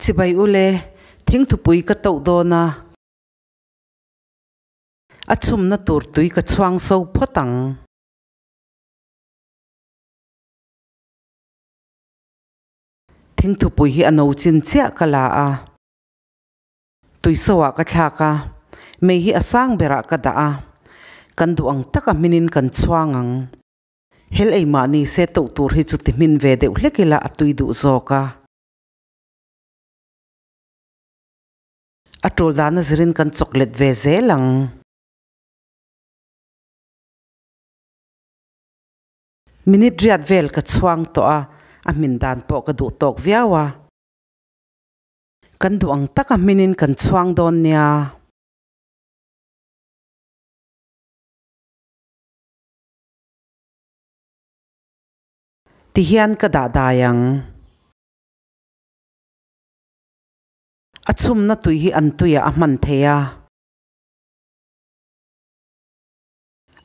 Chibai ule, thingthupui ka toh dawn a. A chhumna tur tui ka chhuang so phawt ang. Thingthupui hi a no chin chiah ka la a. Tui so ah ka thlak a, mei hi a sang berah ka dah a. Kan duh ang taka hminin kan chhuang ang. Hel ei mahni se toh tur hi chu ti hmin ve deuh hlek ila a tui duh zawk a. A tul dana zirin kan chawk let ve zel ang. Minute riat vel ka chhuang tawh a, a hmin dan pawh ka duh tawk viau a. Kan duh ang taka hminin kan chhuang dawn nia. Tihian ka dah dai ang. A chhumna tui hi an tuiah a hman thei a.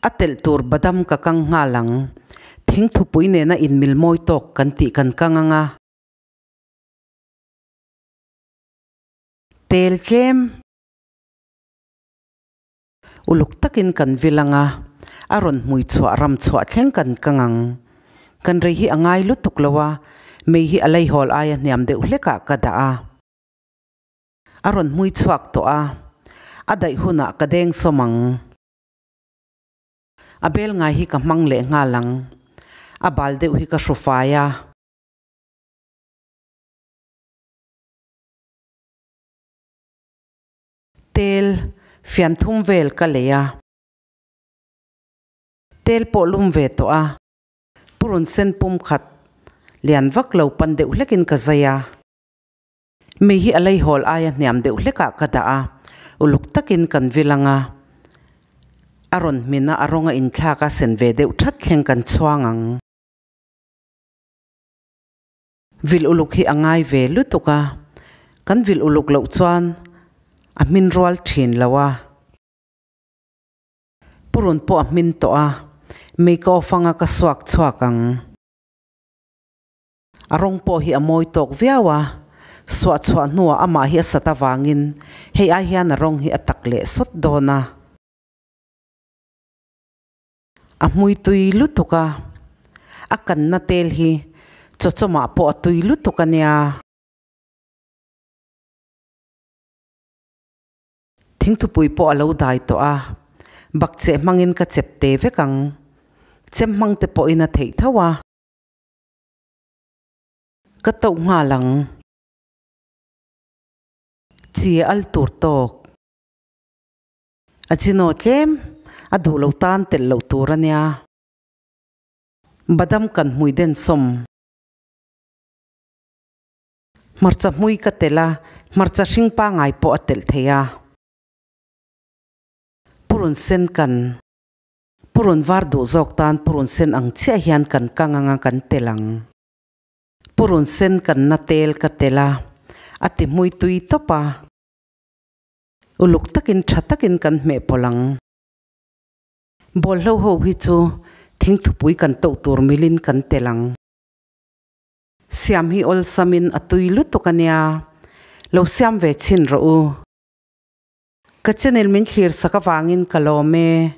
A telh tur badam ka kang nghal ang. Thingthupui nena inmil mawi tawk kan tih kan kang ang a. Tel tlem uluk takin kan vil ang a, a rawn hmui chhuah ram chhuah thleng kan kang ang. Kan rei hi a ngai lutuk lo a, mei hi a leihawl aia hniam deuh hlekah ka dah a. A rawn hmui chhuak tawh a, a daih hunah ka deng sawm ang. A bel ngai hi ka hmang leh nghal ang. A bal deuh hi ka hru fai a. Tel fian thum vel ka lei a. Tel pawh lum ve tawh a. Purun sen pum khat lian vak lo pan deuh hlekin ka zai a. Mei hi a leihawl aia hniam deuh hlekah ka dah a. Uluk takin kan vil ang a. A rawn hmin a, a rawng a inthlak a, sen ve deuh that thleng kan chhuang ang. Vil uluk hi a ngai ve lutuk a, kan vil uluk loh chuan a hmin rual thin lo a. Purun pawh a hmin tawh a, make off anga ka suak chhuak ang. A rawng pawh hi a mawi tawk viau a, suah chhuah hnuah amah hi a sat avangin hei ai hian a rawng hi a tak leh sawt dawn a. A hmui tui lutuk a, a kanna tel hi chawchawmah pawh a tui lutuk a nia. Thingthupui pawh a lo dai tawh a, bakcheh hmangin ka chep te vek ang. Chem hmang te pawhin a theih tho a. Ka toh nghal ang. Chi al tur tawk. A chinaw tlem a duh lo tan telh loh tur a nia. Badam kan hmui den sawm. Hmarcha hmui ka telh a, hmarcha hring pangai pawh a telh thei a. Purun sen kan purun var duh zawk tan purun sen ang chiah hian kan kang anga kan telh ang. Purun sen kan na tel ka telh a, a ti hmui tui tawp a. Uluk takin tha takin kan hmeh pawlh ang. Bawlhlo ho hi chu thingthupui kan toh tur milin kan tel ang. Siam hi awlsamin a tui lutuk a nia. Lo siam ve chhin rawh u. Ka channel min thlir sak avangin ka lawm e.